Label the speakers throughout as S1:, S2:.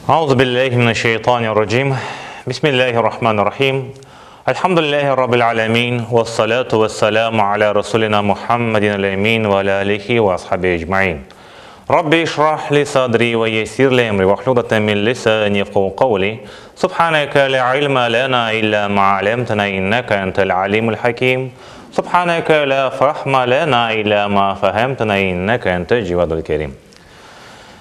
S1: Auzu billahi mineşşeytanirracim. Bismillahirrahmanirrahim. Elhamdülillahi Rabbil alemin. Vessalatu vesselamu ala Rasulina Muhammedin el-emin ve ala alihi ve ashabihi ecmain. Rabbi işrah li sadri ve yessir li emri ve hlul uqdeten min lisani yefkahu kavli. Subhaneke la ilme lena illa ma alemtena inneke entel alimul hakim. Subhaneke la fahme lena illa ma fehemtena inneke entel cevadul kerim.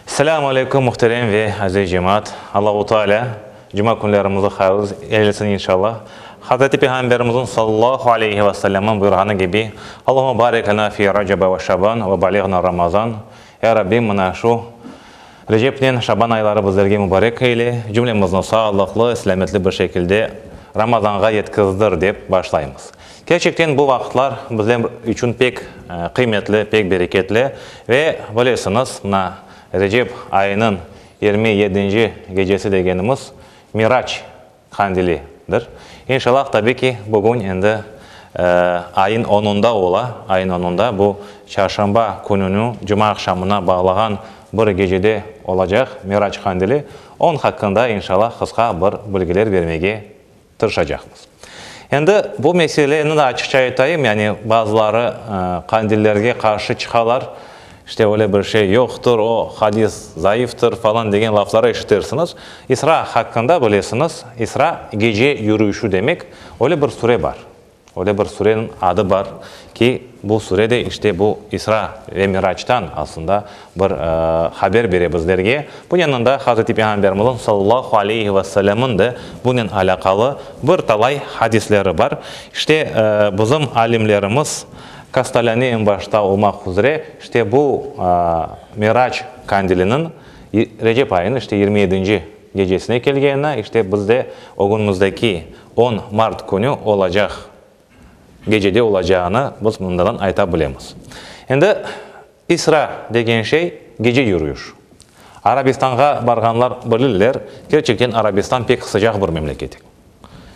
S1: Selâmu aleyküm, muhterem ve aziz cemaat! Allahu Teala cuma künlerimizi hayırlı eylesin inşallah. Hazreti Peyğamberimizniñ sallallahu aleyhi ve sellemniñ buyurğanı kibi, Allahümme barik lena fi Recebe ve Şaban ve baliğna Ramazan. Ya Rabbim, mına şu Recepnen Şaban ayları bizlerge mubarek eyle, cümlemizni sağlıqlı, selâmetli bir şekilde Ramazanğa yetkizdir, dep başlaymız. Kerçekten bu vaqıtlar bizler içün pek qıymetli, pek bereketli ve bilesiñiz, mına Recep ayınıñ 27-nci gecesi degenimiz Miraç qandilidir. İnşallah, tabi ki, bugün endi ayın onunda ola, ayın onunda, bu çarşamba kününi cuma aqşamına bağlağan bir gecede olacaq Miraç qandili. Onıñ haqqında inşallah qısqa bir bilgiler bermege tırışacaqmız. Endi bu meseleni de açıqça aytayım, yani bazıları qandillerge qarşı çıqalar, işte öyle bir şey yoqtır, o hadis zayıftır falan degen lafları eşitersiñiz. İsra haqqında bilesiñiz, İsra gece yürüyüşü demek, öyle bir sure bar. Öyle bir sureniñ adı bar ki, bu sure de işte bu İsra ve Miraçtan aslında bir haber bere bizlerge. Bunıñ yanında Hazreti Peyğamberimizniñ sallallahu aleyhi ve sellemniñ de bunen alâqalı bir talay hadisleri bar. İşte, bizim alimlerimiz, Kastalâni eñ başta olmaq üzre, işte bu Miraç kandiliniñ Recep ayınıñ işte 27-nci gecesine kelgenini, işte bizde ögünimizdeki on mart künü olacaq gecede olacağını biz mındadan ayta bilemiz. Endi İsra degen şey gece yürüyüş. Arabistanğa barğanlar bilirler, kerçekten Arabistan pek sıcaq bir memleket.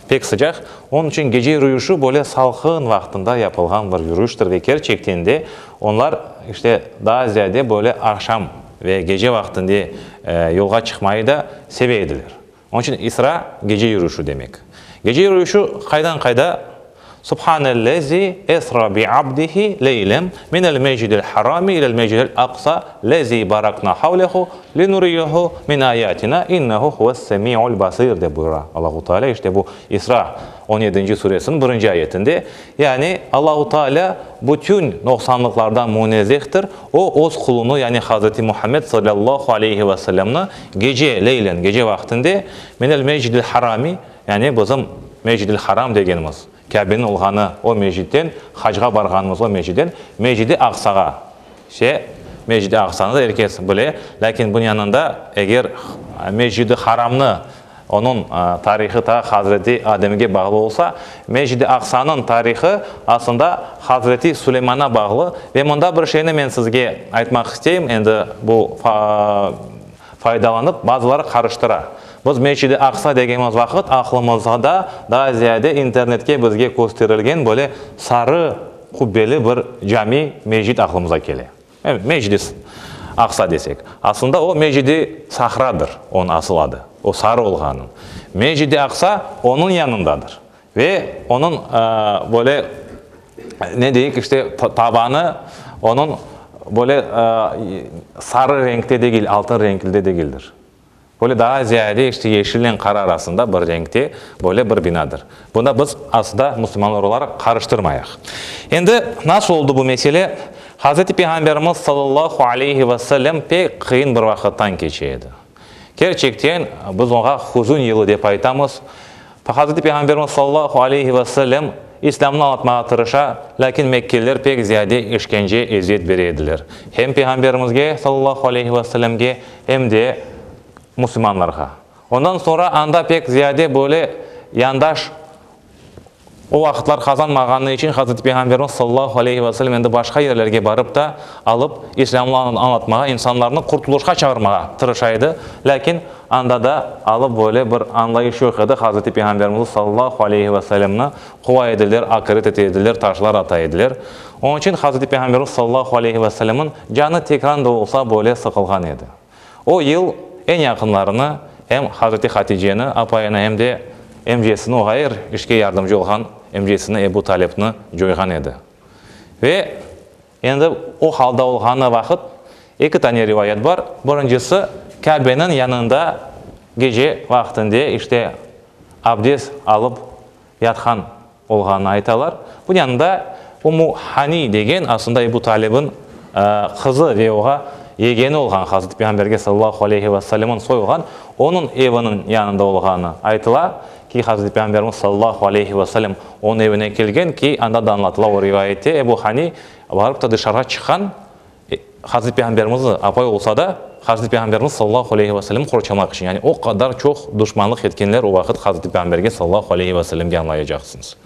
S1: Pek sıcaq, onıñ içün gece yürüyüşü böyle salqın vaqtında yapılğan bir yürüyüştir ve kerçekten de onlar işte daa ziyade böyle aqşam ve gece vaqtında yolğa çıqmayı da seve ediler. Onıñ içün İsra gece yürüyüşü demek. Gece yürüyüşü qaydan qayda? Subhanellezi esra bi abdihi leylem minel mecidil harami ilel mecidil aqsa lezi barakna havlehu linuriyehu min ayatina innehu huves semiul basir dep buyura Allahu Teala işte bu İsra on yedinci suresiniñ birinci ayetinde. Yani Allahu Teala bütün noqsanlıqlardan münezzehtir, O öz qulunı yani Hazreti Muhammed sallallahu aleyhi ve sellemni gece leylen gece vaqtinde minel mecidil harami Yani bizim Mecidil Haram degenimiz, Kâbeniñ olğanı o mecitten, hacğa barğanımız o mecitten Mecidi Aqsağa, işte Mecidi Aqsanı da er kes bile, lâkin bunıñ yanında eger Mecidi Haramnı, onıñ tarihı ta Hazreti Ademge bağlı olsa, Mecidi Aqsanıñ tarihı aslında Hazreti Suleymana bağlı. Ve mında bir şeyni men sizge aytmaq isteyim, endi bu faydalanıp, bazıları qarıştıra. Biz Meçid-i Aqsa degenimiz vaqıt aqlımızda daa ziyade internetke bizge kösterilgen böyle sarı qubbeli bir cami, mecit aqlımıza kele. Mecid-i Aqsa desek. Aslında o Mecid-i Sahradır, onıñ asıl adı, o sarı olğanıñ. Mecid-i Aqsa onıñ yanındadır. Ve onıñ böyle, ne deyik, işte, tavanı onıñ böyle sarı renkte degil, altın renkli de degildir. Böyle daa ziyade işte yeşilnen qara arasında bir renkte böyle bir binadır. Bunda biz aslında musulmanlar olaraq qarıştırmayıq. Endi nasıl oldı bu mesele? Hazreti Peyğamberimiz sallallahu aleyhi ve sellem pek qıyın bir vaqıttan keçe edi. Kerçekten biz oña huzun yılı dep aytamız. Hazreti Peyğamberimiz sallallahu aleyhi ve sellem İslâmnı añlatmağa tırışa, lâkin mekkeliler pek ziyade işkence, eziyet bere ediler. Hem Peyğamberimizge sallallahu aleyhi ve sellemge, em de musulmanlarğa. Ondan soñra anda pek ziyade böyle yandaş o vaqıtlar qazanmağanı içün Hazreti Peyğamberimiz sallallahu aleyhi ve sellem endi başqa yerlerge barıp da alıp İslâmnı añlatmağa, insanlarnı qurtulışqa çağırmağa tırışa edi. Lâkin anda da alıp böyle bir añlayış yoq edi, Hazreti Peyğamberimizni sallallahu aleyhi ve sellemni quva ediler, aqaret ete ediler, taşlar ata ediler. Onıñ içün Hazreti Peyğamberimiz sallallahu aleyhi ve sellemniñ canı tekran da olsa böyle sıqılğan edi. O yıl eñ yaqınlarını. Em Hazreti Haticeni, apayını, em de emcesini, oğa er işke yardımcı olğan emcesini Ebu Talibni coyğan edi. Ve endi o halda olğanı vaqıt eki tane rivayet bar. Birincisi, Kâbeniñ yanında gece vaqtinde işte abdest alıp yatqan olğanını aytalar. Bunıñ yanında Ummu Hani degen, aslında Ebu Talibniñ qızı ve oğa yegeni olğan, Hazreti Peyğamberge sallallahu aleyhi ve sellemniñ soyu olğan, onıñ eviniñ yanında olğanı aytıla, ki, Hazreti Peyğamberimiz sallallahu aleyhi ve sellem onıñ evine kelgen, ki, anda da añlatıla o rivayette, Ebu Hani barıp da dışarığa çıqqan, Hazreti Peyğamberimizni, apay olsa da, Hazreti Peyğamberimiz sallallahu aleyhi ve sellem qorçalamaq içün, yani o qadar çoq duşmanlıq etkenler o vaqıt Hazreti Peyğamberge sallallahu aleyhi ve sellemge añlayacaqsıñız.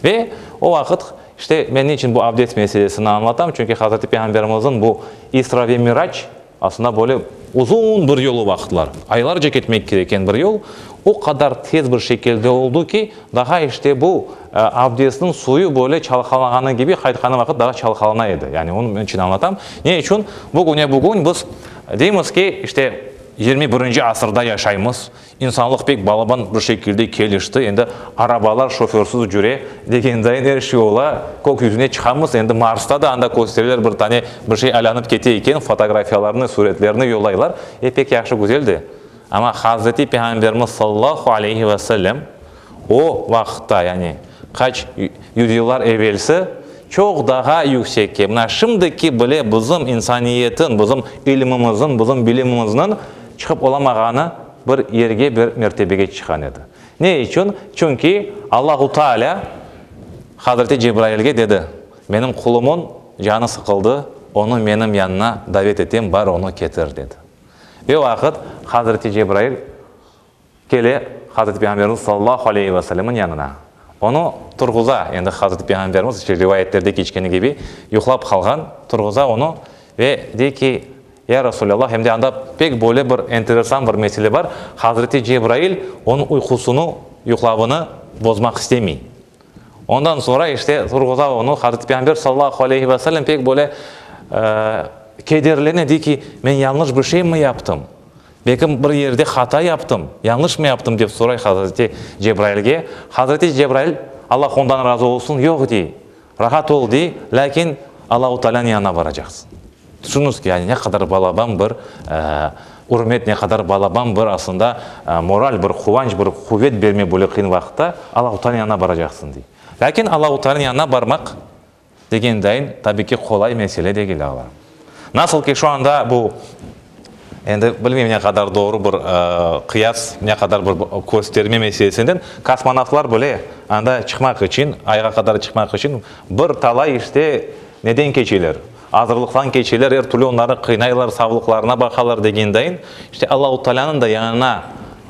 S1: Ve o vaqıt, işte, men ne içün bu abdest meselesini añlatam, çünki Hazreti Peyğamberimizniñ bu İsra ve Mirac, aslında böyle uzun bir yol o vaqıtlar, aylarca ketmek kereken bir yol, o qadar tez bir şekilde oldu ki, Daha işte bu abdestniñ suyu böyle çalqalanğanı kibi qaytqanı vaqıt daha çalqalana edi. Yani onıñ içün añlatam. Ne içün? Bugüne bugün biz deymiz ki, işte 21-nci asırda yaşaymız, insanlıq pek balaban bir şekilde kelişti, endi arabalar şoförsüz cüre degendayin er şey ola, kök yüzüne çıqamız, endi Marsta da anda köstereler bir tane bir şey aylanıp kete eken, fotografiyalarnı, suretlerni yollaylar. E, pek yahşı, güzel de. Amma Hazreti Peyğamberimiz sallallahu aleyhi ve sellem o vaqıtta, yani qaç yüzyıllar evelsi, çoq daha yüksekke, mına şimdiki bile bizim insaniyetin, bizim ilimimizin, bizim bilimimizniñ çıqıp olamağanı bir yerge, bir mertebege çıqqan edi. Ne içün? Çünki Allahu Teala Hazreti Cebrailge dedi, Menim qulumın canı sıqıldı, onı menim yanına davet etem, bar onı ketir, dedi. Bir vaqıt Hazreti Cebrail kele Hazreti Peyğamberimiz sallallahu aleyhi ve sellemniñ yanına. Onı turğuza, endi Hazreti Peyğamberimiz, işte rivayetlerde keçkeni kibi, yuqlap qalğan, turğuza onı ve dey ki, Ya Resulallah, em de anda pek böyle bir enteresan bir mesele bar, Hazreti Cebrail onıñ uyqusını, yuqlavını bozmaq istemey. Ondan soñra işte turğuza onı Hazreti Peyğamber sallallahu aleyhi ve sellem pek böyle kederlene, dey ki, men yañlış bir şeymi yaptım? Belki bir yerde hata yaptım, yañlışmı yaptım dep soray Hazreti Cebrailge. Hazreti Cebrail, Allah ondan razı olsun, yoq dey, rahat ol dey, lâkin Allahu Tealânıñ yanına baracaqsıñ. Tüşüñiz ki, yani ne qadar balaban bir ürmet, ne qadar balaban bir aslında moral, bir quvanç, bir quvet berme böyle qıyın vaqıtta Allahu Tealânıñ yanına baracaqsıñ, dey. Lâkin Allahu Tealânıñ yanına barmaq degen dayın, tabiy ki, qolay mesele degil, ağalarım. Nasıl ki, şu anda bu, endi bilmeyim ne qadar doğru bir qıyas, ne qadar bir kösterme meselesinden, kosmonavtlar bile anda çıqmaq içün, Ayğa qadar çıqmaq içün bir talay işte neden keçeler? Azırlıqtan keçeler, er türlü onları qıynaylar, savlıqlarına baqalar degendayın, işte Allahu Taalânıñ da yanına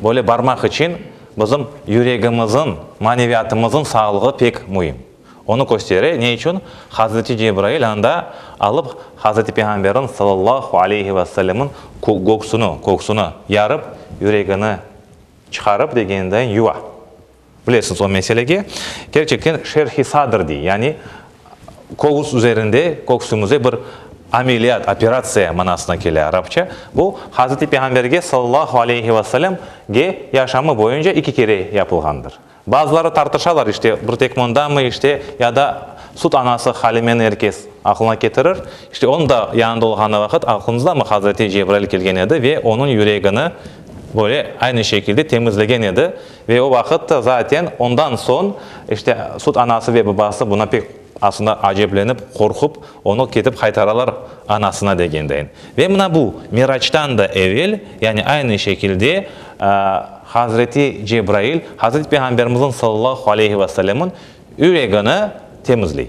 S1: böyle barmaq içün bizim yüregimizin, maneviyatımızın sağlığı pek müim. Onı köstere, ne içün? Hazreti Cebrail anda alıp Hazreti Peyğamberniñ sallallahu aleyhi ve sellemniñ göksüni, köksüni yarıp, yüregini çıqarıp degendayın yuva. Bilesiñiz, o meselege kerçekten şerh-i sadr dey, yani köğüs üzerinde, köksümizde bir ameliyat, operatsiya manasına kele arapça. Bu, Hazreti Peyğamberge sallallahu aleyhi ve sellem ge yaşamı boyunca iki kere yapılğandır. Bazıları tartışalar, işte, bir tek mındamı, işte, ya da süt anası Halimeni er kes aqlına ketirir. İşte, onıñ da yanında olğanı vaqıt aqlıñızdamı Hazreti Cebrail kelgen edi ve onıñ yüregini böyle aynı şekilde temizlegen edi. Ve o vaqıt da zaten ondan soñ, işte, süt anası ve babası buna pek aslında aceplenip, qorqup, onı ketip qaytaralar anasına degendeyin. Ve mına bu Miraçtan da evel, yani aynı şekilde Hazreti Cebrail, Hazreti Peyğamberimizniñ sallallahu aleyhi ve sellemniñ yüregini temizley.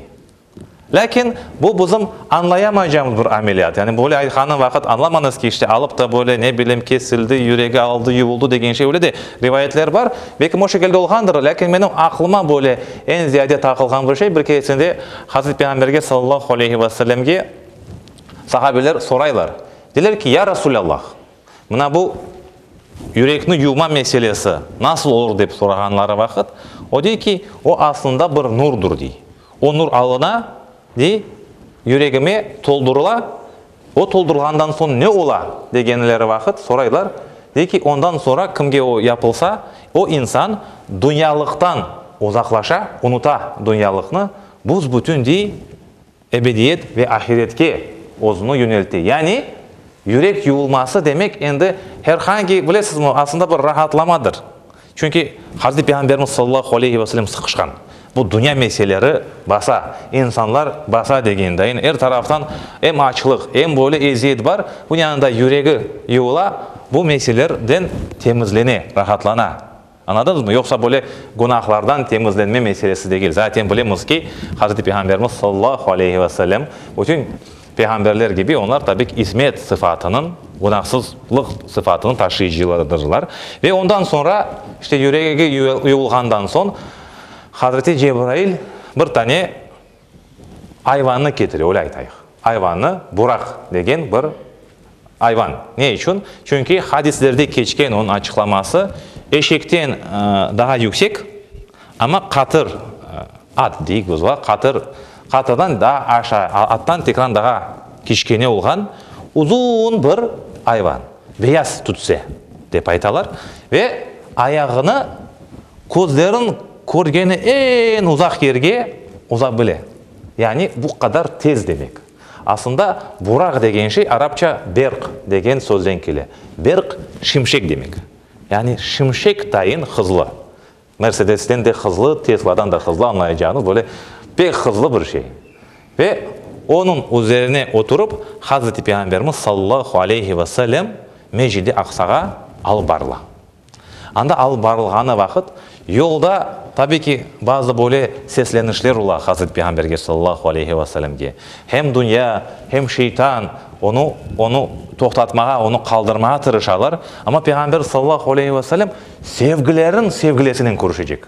S1: Lâkin bu bizim añlayamaycağımız bir ameliyat. Yani böyle aytqanı vaqıt añlamañız ki, işte alıp da böyle, ne bileyim, kesildi, yüregi aldı, yuvuldı degen şey, öyle de rivayetler bar. Belki o şekilde olğandır, lâkin menim aqlıma böyle eñ ziyade taqılğan bir şey, bir keresinde Hazreti Peyğamberge sallallahu aleyhi ve sellemge sahabeler soraylar, deyler ki, Ya Resulallah, Mına bu yürekni yuvma meselesi nasıl olur dep sorağanları vaqıt, o dey ki, o aslında bir nurdur, dey. O nur alına, dey, yüregime toldurıla, o toldurğandan soñ ne ola degenleri vaqıt soraylar. Dey ki, ondan soñra kimge o yapılsa, o insan dünyalıqtan uzaqlaşa, unuta dünyalıqnı, büs-bütün, dey, ebediyet ve ahiretke özüni yönelte. Yani, yürek yuvulması demek endi her hangi, bilesizmi, aslında bir rahatlamadır. Çünki Hazreti Peyğamberimiz sallallahu aleyhi ve sellem sıqışqan. Bu dünya meseleleri basa, insanlar basa degen dayın er taraftan em açlıq, em böyle eziyet bar, bunıñ yanında yüregi yuvula, bu meselelerden temizlene, rahatlana. Añladıñızmı? Yoqsa böyle günahlardan temizlenme meselesi degil. Zaten bilemiz ki, Hazreti Peyğamberimiz sallallahu aleyhi ve sellem bütün peyğamberler kibi onlar tabi ki ismet sıfatınıñ, günahsızlıq sıfatınıñ taşıyıcılarıdırlar. Ve ondan soñra, işte yüregi yuvulğandan soñ, Hazreti Cebrail bir tane ayvannı ketire, öyle aytayıq, ayvannı, Buraq degen bir ayvan. Ne içün? Çünki hadislerde keçken onıñ açıqlaması, eşekten daa yüksek, amma qatır, at deyik biz oğa, qatır, qatırdan daa aşağı, attan tekrar daa kiçkene olğan uzun bir ayvan, beyaz tütse, dep aytalar, ve ayağını Közleriñ körgeni eñ uzaq yerge uza bile. Yani bu qadar tez demek. Aslında buraq degen şey arapça berq degen sözden kele. Berq, şimşek demek. Yani şimşek tayın hızlı. Mersedesten de hızlı, Tesladan da hızlı añlayacağıñız böyle pek hızlı bir şey. Ve onıñ üzerine oturıp Hazreti Peyğamberimiz sallallahu aleyhi ve sellem Mecidi Aqsağa alıp barıla. Anda alıp barılğanı vaqıt, yolda, tabiy ki, bazı böyle seslenişler ola Hazreti Peyğamberge sallallahu aleyhi ve sellemge. Hem dünya, hem şeytan onı, onı toqtatmağa, onı qaldırmağa tırışalar, amma Peyğamber sallallahu aleyhi ve sellem sevgilerniñ sevgilisinen körüşecek.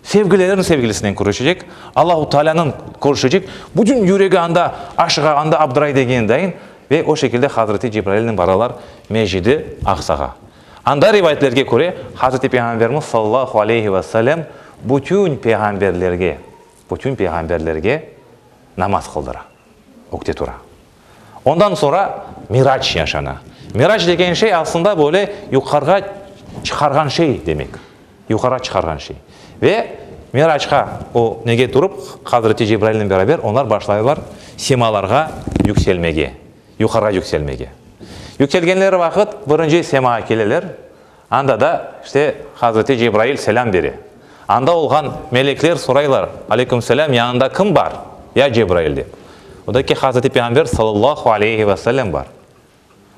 S1: Sevgilerniñ sevgilisinen körüşecek, Allahu Taalânıñ körüşecek, bütün yüregi anda aşığa, anda abdıray degen dayın, ve o şekilde Hazreti Cebrailnen baralar Mecidi Aqsağa. Anda rivayetlerge köre, Hazreti Peyğamberimiz sallallahu aleyhi ve sellem bütün peyğamberlerge, bütün peyğamberlerge namaz qıldıra, ögde tura. Ondan soñra Mirac yaşana. Mirac degen şey aslında böyle yuqarığa çıqarğan şey demek. Yuqarığa çıqarğan şey. Ve Miracqa o nege turıp, Hazreti Cebrailnen beraber onlar başlaylar semalarğa yükselmege, yuqarığa yükselmege. Yükselgenleri vaqıt birinci semağa keleler, Anda da, işte, Hazreti Cebrail selâm bere. Anda olğan melekler soraylar, Aleyküm selâm, yanında kim bar, ya Cebrail dep. O da ki, Hazreti Peyğamber sallallahu aleyhi ve sellem bar.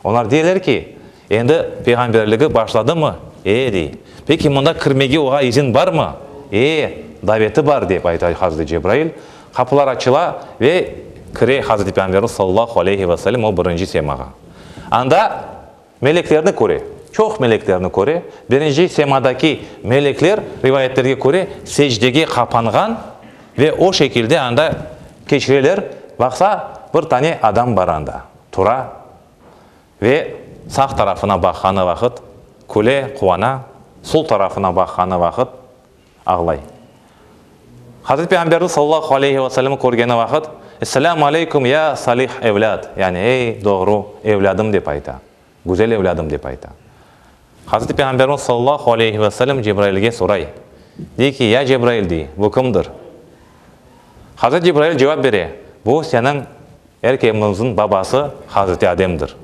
S1: Onlar deyler ki, Endi peyğamberligi başladımı? E, dey. Peki, mında kirmege oğa izin barmı? E, daveti bar, dep ayta Hazreti Cebrail. Qapılar açıla ve kire Hazreti Peyğamberimiz sallallahu aleyhi ve sellem o birinci semağa. Anda Meleklerni köre, çoq meleklerni köre, birinci semadaki melekler, rivayetlerge köre, secdege qapanğan ve o şekilde anda keçireler, baqsa, bir tane adam bar anda, tura ve sağ tarafına baqqanı vaqıt küle, quvana, sol tarafına baqqanı vaqıt ağlay. Hazreti Peyğamberni sallallahu aleyhi ve sellemni körgeni vaqıt, Esselâmu aleykum, ya salih evlâd, yani ey doğru evlâdım dep ayta, güzel evlâdım dep ayta. Hazreti Peyğamberimiz sallallahu aleyhi ve sellem Cebrailge soray, dey ki, Ya Cebrail, dey, bu kimdir? Hazreti Cebrail cevap bere, Bu seniñ Er kemimizniñ babası Hazreti Ademdir.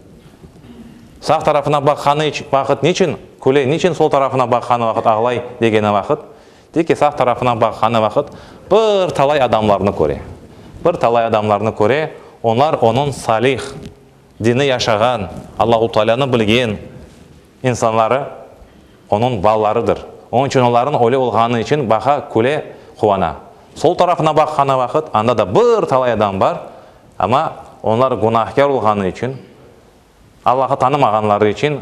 S1: Sağ tarafına baqqanı vaqıt niçün küle, niçün sol tarafına baqqanı vaqıt ağlay degeni vaqıt, dey ki, sağ tarafına baqqanı vaqıt bir talay adamlarnı köre. Bir talay adamlarnı köre, onlar onıñ salih, dini yaşağan, Allahu Taalânı bilgen insanları, Onıñ balalarıdır. Onıñ içün olarnıñ öyle olğanı içün baqa, küle, quvana. Sol tarafına baqqanı vaqıt, anda da bir talay adam bar, amma onlar günahkâr olğanı içün, Allahı tanımağanları içün,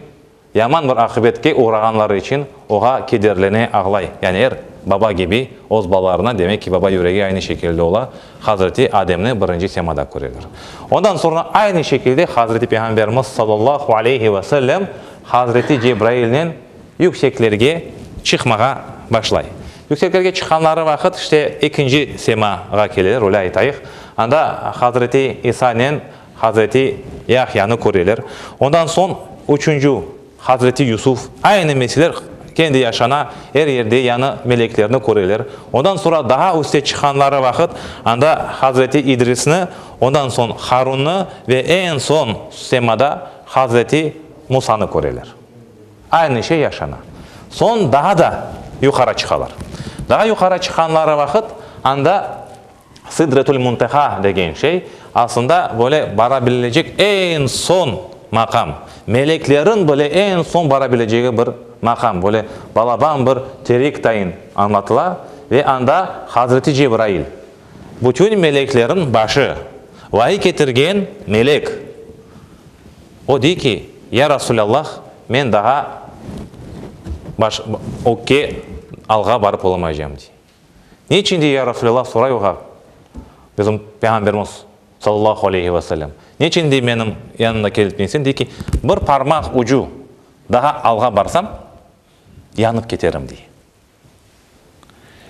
S1: yaman bir aqibetke oğrağanları içün oğa kederlene, ağlay. Yani er baba kibi öz balalarına, demek ki, baba yüregi aynı şekilde ola, Hazreti Ademni birinci semada köreler. Ondan soñra aynı şekilde Hazreti Peyğamberimiz sallallahu aleyhi ve sellem Hazreti Cebrailnen yükseklerge çıqmağa başlay. Yükseklerge çıqqanları vaqıt, işte, ekinci semağa keleler, öyle aytayıq. Anda Hazreti İsanen Hazreti Yahyanı köreler. Ondan soñ üçünci. Hazreti Yusuf, aynı meseleler kene de yaşana, er yerde yañı meleklerni köreler. Ondan soñra daa üste çıqqanları vaqıt, anda Hazreti İdrisni, ondan soñ Harunnı ve eñ soñ semada Hazreti Musanı köreler. Aynı şey yaşana. Soñ daa da yuqarı çıqalar. Daa yuqarı çıqqanları vaqıt, anda Sidretül Munteha degen şey, aslında böyle bara bilecek eñ soñ maqam, meleklerin bile eñ soñ bara bilecegi bir maqam, böyle balaban bir terek tayın añlatıla ve anda Hazreti Cebrail, bütün meleklerin başı, vahiy ketirgen melek, o dey ki, Ya Rasulâllah, men daa baş, ögge, alğa barıp olamaycam, dey. Ne içün, dey, ya Rasulâllah, soray oğa bizim Peyğamberimiz, sallallahu aleyhi ve sellem, ne içün, dey, menim yanımda kelip Dey ki, bir parmaq ucu daha alğa barsam, yanıp keterim, dey.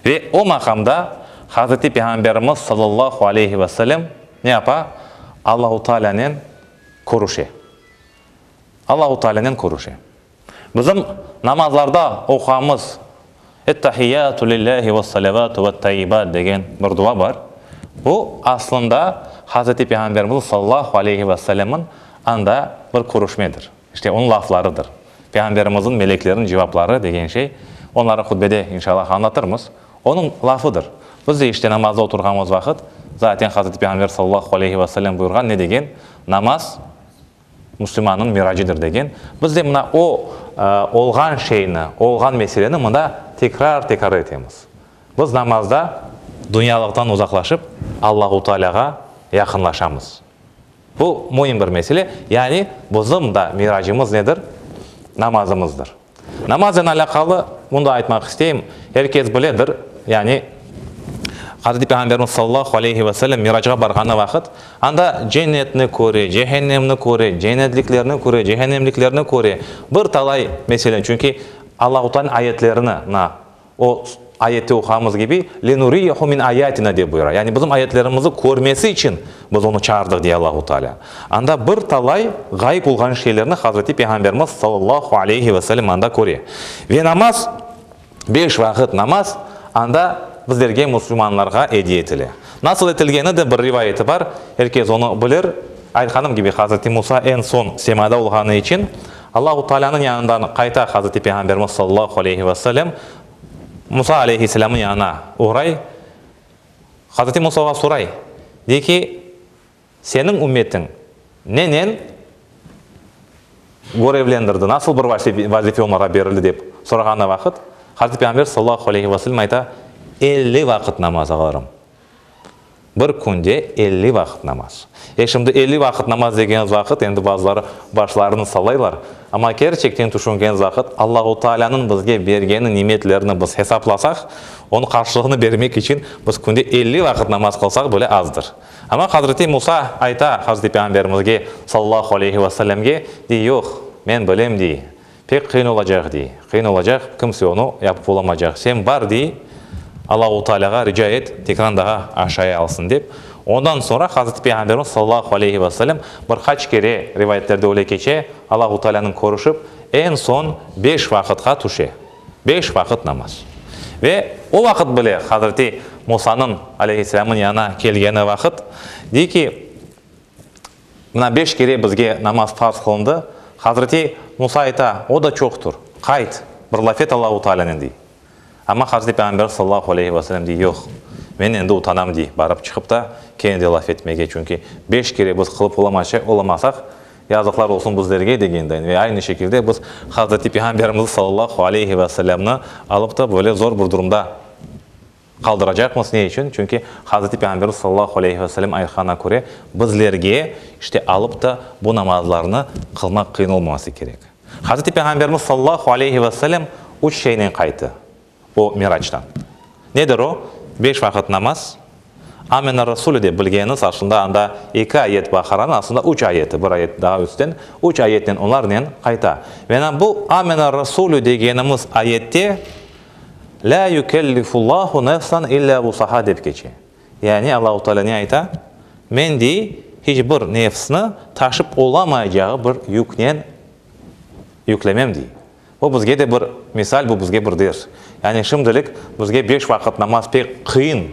S1: Ve o maqamda Hazreti Peyğamberimiz, sallallahu aleyhi ve sellem, ne yapa? Allahu Tealânen körüşe. Allahu Tealânen körüşe. Bizim namazlarda oquğanımız Ettahiyatu lillahi vessalavatu vettayyibat degen bir dua bar. Bu, aslında, Hazreti Peyğamberimiz sallallahu aleyhi ve sellemniñ anda bir körüşmedir. İşte, onıñ laflarıdır. Peyğamberimizniñ meleklerniñ cevapları degen şey, onları hutbede, inşallah, añlatırmız. Onıñ lafıdır. Biz de, işte, namazda oturğanımız vaqıt, zaten Hazreti Peyğamber sallallahu aleyhi ve sellem buyurğan, ne degen? Namaz, Müslümannıñ miracıdır degen. Biz de mına o olğan şeyni, olğan meseleni mında tekrar-tekrar etemiz. Biz namazda dünyalıqtan uzaqlaşıp, Allahu Tealâğa yaqınlaşamız. Bu müim bir mesele. Yani bizim da miracımız nedir? Namazımızdır. Namaznen alâqalı bunı da aytmaq isteyim, er kes biledir, yani Hazreti Peyğamberimiz sallallahu aleyhi ve sellem Miracğa barğanı vaqıt, anda cennetni köre, cehennemni köre, cennetliklerni köre, cehennemliklerni köre, bir talay meseleni, çünki Allahu Tealânıñ ayetlerini, mına, O ayette oquğanımız kibi, Lenuriyehu min ayatina dep buyura. Yani bizim ayetlerimizi körmesi içün biz onı çağırdıq, dey Allahu Teala. Anda bir talay ğayıp olğan şeylerni Hazreti Peyğamberimiz sallallahu aleyhi ve sellem anda köre. Ve namaz, beş vaqıt namaz anda bizlerge, musulmanlarğa ediye etile. Nasıl etilgeni de bir rivayeti bar, er kes onı bilir. Aytqanım kibi, Hazreti Musa eñ soñ semada olğanı içün, Allahu Taalânıñ yanından qayta Hazreti Peyğamberimiz sallallahu aleyhi ve sellem Musa aleyhisselâmnıñ yanına uğray. Hazreti Musa oğa soray, dey ki, Seniñ ümmetiñ nenen görevlendirdi, nasıl bir vazife onlara berildi dep sorağanı vaqıt, Hazreti Peyğamber sallallahu aleyhi ve sellem ayta, 50 vaqıt namaz qılarım. Bir künde 50 vaqıt namaz. E, şimdi 50 vaqıt namaz degeniz vaqıt, endi bazıları başlarını sallaylar, amma kerçekten tüşüngeniz vaqıt, Allahu Taalânıñ bizge bergeni nimetlerini biz hesaplasaq, onıñ qarşılığını bermek içün biz künde 50 vaqıt namaz qılsaq bile azdır. Amma Hazreti Musa ayta Hazreti Peyğamberimizge, sallallahu aleyhi ve sellemge, dey, yoq, men bilem, dey, Pek qıyın olacaq, dey. Qıyın olacaq, kimse onı yapıp olamaycaq. Sen bar, dey, Allahu Tealâğa rica et, tekrar daha aşaya alsın, dep. Ondan soñra Hazreti Peyğamberimiz sallallahu aleyhi ve sellem bir qaç kere, rivayetlerde öyle keçe, Allahu Tealânen körüşip, eñ soñ beş vaqıtqa tüşe. Beş vaqıt namaz. Ve o vaqıt bile Hazreti Musanıñ aleyhisselâmnıñ yanına kelgeni vaqıt, dey ki, Mına beş kere bizge namaz farz qılındı. Hazreti Musa ayta, o da çoqtur, qayt, bir laf et Allahu Tealânen, dey. Amma Hazreti Peyğamber sallallahu aleyhi ve sellem dey, yoq, men endi utanam, dey, barıp çıqıp da kene de laf etmege, çünki beş kere biz qılıp olamasaq, yazıqlar olsun bizlerge, degendayin. Ve aynı şekilde biz Hazreti Peyğamberimiz sallallahu aleyhi ve sellemni alıp da böyle zor bir durumda Qaldıracaqmız. Ne içün? Çünki Hazreti Peyğamberimiz sallallahu aleyhi ve sellem aytqanına köre, bizlerge, işte, alıp da bu namazlarnı qılmaq qıyın olmaması kerek. Hazreti Peyğamberimiz sallallahu aleyhi ve sellem üç şeynen qayttı o Miraçtan. Nedir o? Beş vaqıt namaz, Amener-Rasulü dep bilgeniñiz, aslında anda eki ayet Baqaranıñ, aslında üç ayeti, bir ayet daa üstten, üç ayetnen onlarnen qayta. Ve bu Amener-Rasulü degenimiz ayette, Lâ yükellifullahu nefsan illâ vusaha dep keçe. Yani Allahu Teala ne ayta? Men, dey, hiç bir nefsni taşıp olamayacağı bir yüknen. Yüklemem, dey. Bu bizge de bir misal, bu bizge bir ders. Yani şimdilik bizge beş vaqıt namaz pek qıyın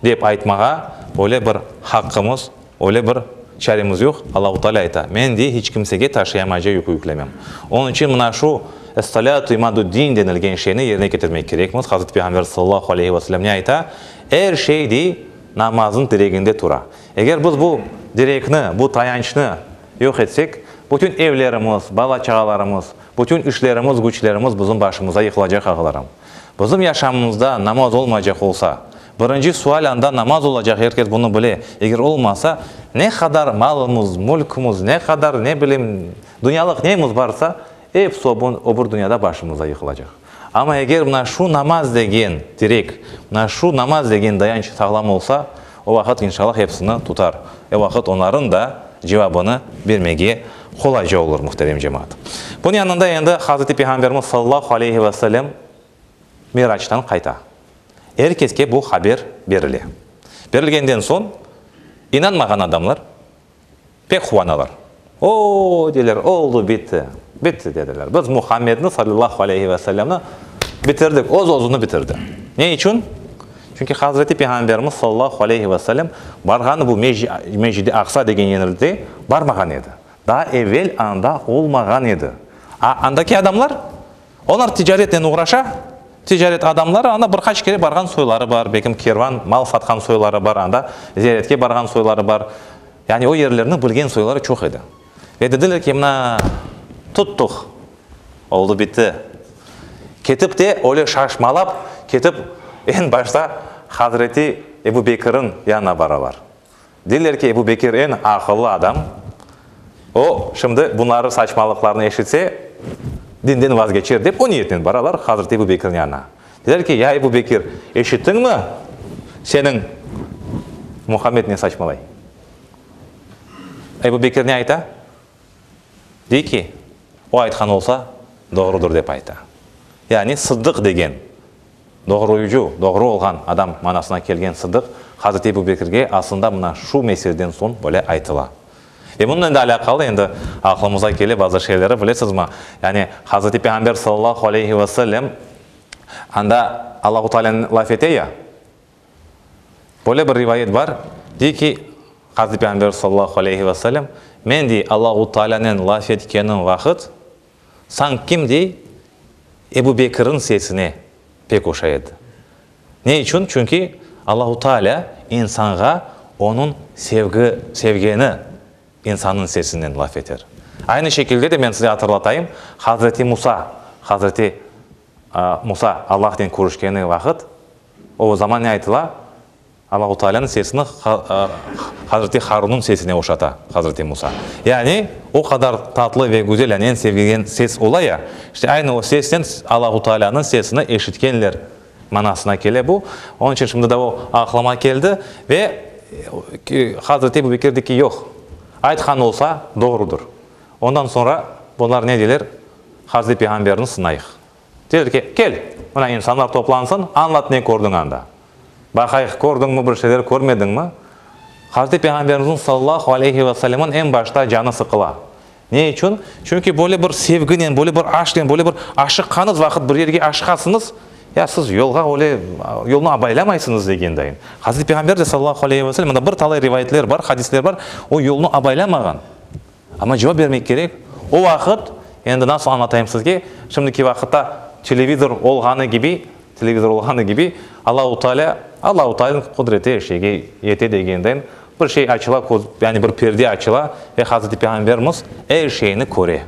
S1: dep aytmağa öyle bir haqqımız, öyle bir çaremiz yoq. Allahu Teala ayta, Men, dey, hiç kimsege taşıyamayca yükü yüklemem. Onıñ içün mına şu Es-salâtu imadud-din denilgen şeyni yerine ketirmek kerekmiz. Hazreti Peyğamber sallallahu aleyhi ve sellem ne ayta? Er şey, dey, namaznıñ direginde tura. Eger biz bu direkni, bu tayançnı yoq etsek, bütün evlerimiz, bala-çağalarımız, bütün işlerimiz, güçlerimiz bizim başımıza yıqılacaq, ağalarım. Bizim yaşamımızda namaz olmaycaq olsa, birinci sual anda namaz olacaq, er kes bunı bile, eger olmasa, ne qadar malımız, mülkimiz, ne qadar, ne bileyim, dünyalıq neyimiz barsa, episi o bir dünyada başımıza yıqılacaq. Amma eger mına şu namaz degen direk, mına şu namaz degen dayanç sağlam olsa, o vaqıt inşallah hepsini tutar. O vaqıt onların da cevabını bermege qolayca olur, muhterem cemaat. Bunıñ yanında endi Hazreti Peyğamberimiz sallallahu aleyhi ve sellem Miraçtan qayta. Er keske bu haber berile. Berilgenden soñ inanmağan adamlar Pek quvanalar. O, deyler, oldu, bitti. Bitti, dediler. Biz Muhammedni, sallallahu aleyhi ve sellemni, bitirdik, öz-özüni bitirdi. Ne içün? Çünki Hazreti Peyğamberimiz, sallallahu aleyhi ve sellem, barğanı bu Mecidi Aqsa degen yerinde barmağan edi. Daa evel anda olmağan edi. A, andaki adamlar? Olar ticaretnen oğraşa, ticaret adamları, anda bir qaç kere barğan soyları bar, belkim kervan, mal satqan soyları bar, anda ziyaretke barğan soyları bar. Yani o yerlerni bilgen soyları çoq edi. Ve dediler ki, mına, tuttuq, oldı bitti. Ketip de, öyle şaşmalap, ketip, eñ başta Hazreti Ebu Bekirniñ yanına baralar. Deyler ki, Ebu Bekir eñ aqıllı adam, o, şimdi bunları saçmalıqlarını eşitse, dinden vazgeçer, dep o niyetnen baralar Hazreti Ebu Bekirniñ yanına. Deyler ki, ya Ebu Bekir, eşittiñmi, seniñ Muhammed ne saçmalay? Ebu Bekir ne ayta? Dey ki, o aytqan olsa, doğrudır, dep ayta. Yani Sıddıq degen Doğruyıcı, doğru olğan adam manasına kelgen Sıdıq, Hazreti Ebu Bekirge aslında mına şu meseleden soñ böyle aytıla. Ve bunıñnen de alâqalı endi aqlımıza kele bazı şeyleri, bilesizmi, yani Hazreti Peyğamber sallallahu aleyhi ve sellem anda Allahu Tealânen laf ete ya, böyle bir rivayet bar, dey ki, Hazreti Peyğamber sallallahu aleyhi ve sellem, men, dey, Allahu Tealânen laf etkenim vaqıt, Sanki kim dey, Ebu Bekirniñ sesine pek oşay edi. Ne içün? Çünki Allahu Teala insanğa onıñ sevgi, sevgeni insannıñ sesinen laf eter. Aynı şekilde de men size hatırlatayım, Hazreti Musa, Hazreti Musa Allahnen körüşkeni vaqıt, o zaman ne aytıla? Allahu Tealânıñ sesini Hazreti Harunnıñ sesine oşata Hazreti Musa. Yani, o qadar tatlı ve güzel, yani eñ sevilgen ses ola ya, işte aynı o sesnen Allahu Tealânıñ sesini eşitkenler manasına kele bu. Onıñ içün şimdi de o aqlıma keldi ve Hazreti Ebu Bekir dey ki, yoq, aytqan olsa, doğrudır. Ondan soñra bunlar ne deyler, Hazreti Peyğamberni sınayıq. Deyler ki, kel, mına insanlar toplansın, añlat ne kördiñ anda. Baqayıq, kördiñmi bir şeyler, körmediñmi? Hazreti Peyğamberimizniñ sallallahu aleyhi ve sellemniñ eñ başta canı sıqıla. Ne içün? Çünki böyle bir sevginen, böyle bir aşqnen, böyle bir aşıqqanıñız vaqıt bir yerge aşıqasıñız, ya siz yolğa öyle, yolnı abaylamaysıñız degendayın. Hazreti Peyğamber de sallallahu aleyhi ve sellem, mında bir talay rivayetler bar, hadisler bar, o yolnı abaylamağan. Amma cevap bermek kerek. O vaqıt, endi nasıl añlatayım sizge, şimdiki vaqıtta televizor olğanı kibi, televizor olğanı kibi, Allahu Teala, Allahu Teala'nıñ qudreti er şeyge yete degenden, bir şey açıla, köz, yani bir perde açıla ve Hazreti Peyğamberimiz er şeyni köre.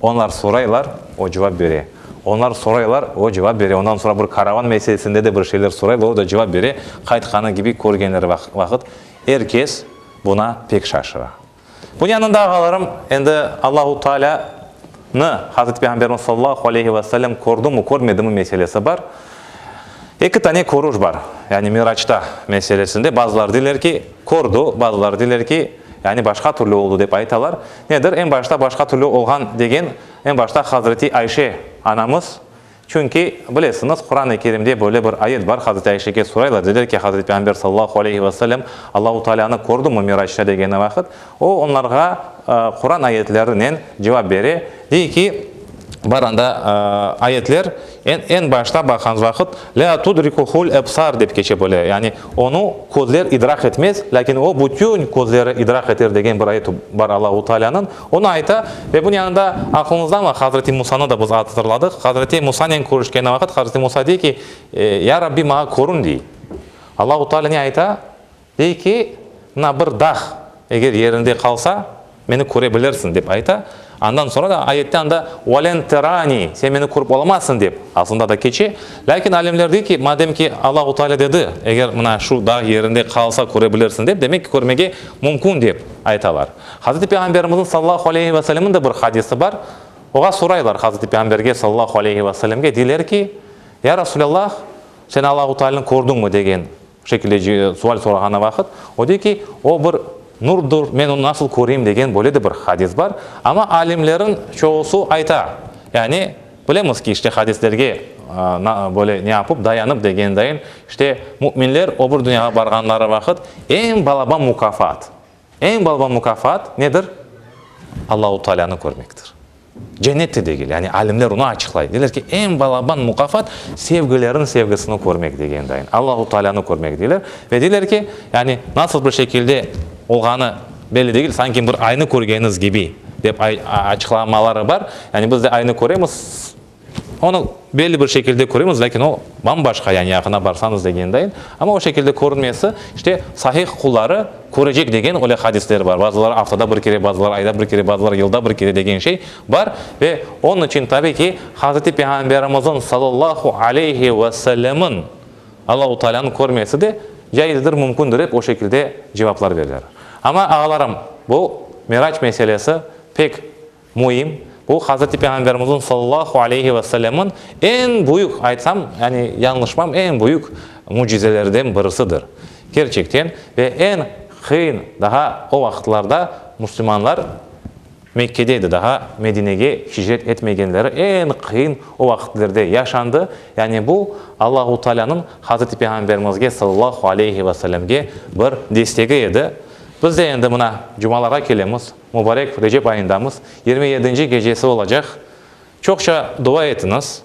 S1: Onlar soraylar, o cevap bere. Onlar soraylar, o cevap bere. Ondan soñra bir karavan meselesinde de bir şeyler soraylar, o da cevap bere. Qaytqanı kibi körgenleri vaqıt er kes buna pek şaşıra. Bunıñ yanında, ağalarım, endi Allahu Tealânı Hazreti Peyğamberimiz sallallahu aleyhi ve sellem kördümi, körmedimi meselesi bar. Eki tane körüş bar, yani Miraçta meselesinde bazıları deyler ki, kördi, bazıları deyler ki, yani başqa türlü oldı dep aytalar. Nedir? Eñ başta başqa türlü olğan degen, eñ başta Hazreti Ayşe anamız. Çünki, bilesiñiz, Quran-ı Kerimde böyle bir ayet bar, Hazreti Ayşege soraylar, deyler ki, Hazreti Peyğamber sallallahu aleyhi ve sellem Allahu Tealânı kördümi Miraçta degeni vaqıt, o onlarğa Quran ayetlerinen cevap bere, dey ki, bar anda ayetler, eñ eñ başta baqan vaqıt, Lâ tudrikuhul ebsar dep keçe böyle, yani onı közler idraq etmez, lâkin o bütün közleri idraq eter degen bir ayet bar Allahu Tealânıñ. Onı ayta ve bunıñ yanında aqlıñızdamı, Hazreti Musanı da biz hatırladıq. Hazreti Musanen körüşkeni vaqıt Hazreti Musa dey ki, Ya Rabbi, maña körün, dey. Allahu Teala ne ayta? Dey ki, mına bir dağ eger yerinde qalsa, meni köre bilirsiñ, dep ayta. Andan soñra da ayette anda, Velen terani, sen meni körip olamazsıñ, dep aslında da keçe. Lâkin alimler dey ki, madem ki Allahu Teala dedi, eger mına şu dağ yerinde qalsa köre bilirsiñ, dep, demek ki körmege mümkün, dep aytalar. Hazreti Peyğamberimizniñ sallallahu aleyhi ve sellemniñ de bir hadisi bar. Oğa soraylar Hazreti Peyğamberge sallallahu aleyhi ve sellemge, deyler ki, Ya Resulallah, sen Allahu Tealânı kördiñmi degen şekilde sual sorağanı vaqıt, o dey ki, o bir nurdur, men onı nasıl köreyim degen böyle de bir hadis bar. Amma alimlerin çoğusu ayta, yani bilemiz ki, işte hadislerge böyle ne yapıp dayanıp degen dayın, işte müminler o bir dünyağa barğanları vaqıt eñ balaban mukâfat, Eñ balaban mukâfat nedir? Allahu Tealânı körmektir. Cennet de degil, yani alimler onı açıqlay. Deyler ki, eñ balaban mukâfat sevgilerniñ sevgisini körmek degen dayın. Allahu Tealânı körmek deyler. Ve deyler ki, yani nasıl bir şekilde olğanı belli degil, sanki bir aynı körgeniñiz kibi dep açıqlamaları bar. Yani biz de aynı köremiz. Onı belli bir şekilde köremiz, lâkin o bam-başqa, yani yaqına barsañız degendayin. Amma o şekilde körünmesi, işte, sahih qulları körecek degen öyle hadisler bar. Bazıları aftada bir kere, bazıları ayda bir kere, bazıları yılda bir kere degen şey bar. Ve onıñ içün, tabiy ki, Hazreti Peyğamberimizniñ sallallahu aleyhi ve sellemniñ Allahu Tealânı körmesi de caizdir, mümkündir dep o şekilde cevaplar bereler. Amma, ağalarım, bu Mirac meselesi pek Müim, bu Hazreti Peyğamberimizniñ sallallahu aleyhi ve sellemniñ eñ büyük, aytsam, yani yañlışmam, eñ büyük mücizelerden birisidir. Kerçekten, ve eñ qıyın, daha o vaqıtlarda müslümanlar Mekkede edi, daha Medinege hicret etmegenleri eñ qıyın o vaqıtlerde yaşandı. Yani bu, Allahu Tealânıñ Hazreti Peyğamberimizge sallallahu aleyhi ve sellemge bir destegi edi. Biz de endi mına cumalarğa kelemiz. Mubarek Recep ayındamız, 27-nci gecesi olacaq. Çoqça dua etiñiz,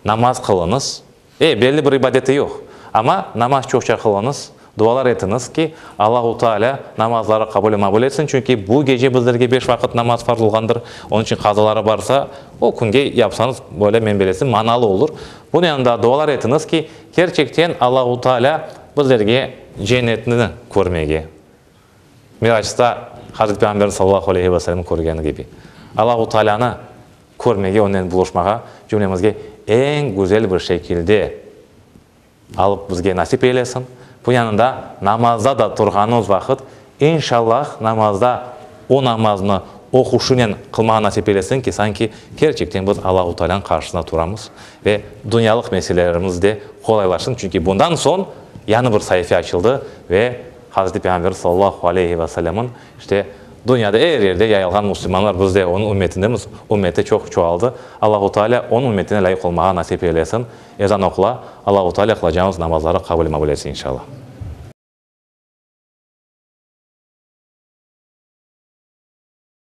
S1: namaz qılıñız. E, belli bir ibadeti yoq, amma namaz çoqça qılıñız, dualar etiñiz ki, Allahu Teala namazları qabul ve mabul etsin, çünki bu gece bizlerge beş vaqıt namaz farz olğandır. Onıñ içün qazaları barsa, o künge yapsañız, böyle men bilesem, manalı olur. Bunıñ yanında dualar etiñiz ki, kerçekten Allahu Teala bizlerge cennetni körmege, Miraçta Hazreti Peyğamberni sallallahu aleyhi ve sellem körgeni kibi, Allahu Taalânı körmege, onen buluşmağa cümlemizge eñ güzel bir şekilde alıp bizge nasip eylesin. Bu yanında namazda da turğanımız vaqıt, inşallah, namazda o namaznı oquşınen qılmağa nasip eylesin ki, sanki kerçekten biz Allahu Taalânıñ qarşısında turamız ve dünyalıq meselelerimiz de qolaylaşsın, çünki bundan soñ yañı bir saife açıldı ve Hazreti Peyğamber sallallahu aleyhi ve sellemniñ, işte, dünyada er yerde yayılğan müslümanlar, biz de onıñ ümmetindemiz, ümmeti çoq çoğaldı. Allahu Teala onıñ ümmetine lâyıq olmağa nasip eylesin. Ezan oqula. Allahu Teala qılacağımız namazları qabul mabul etsin inşallah.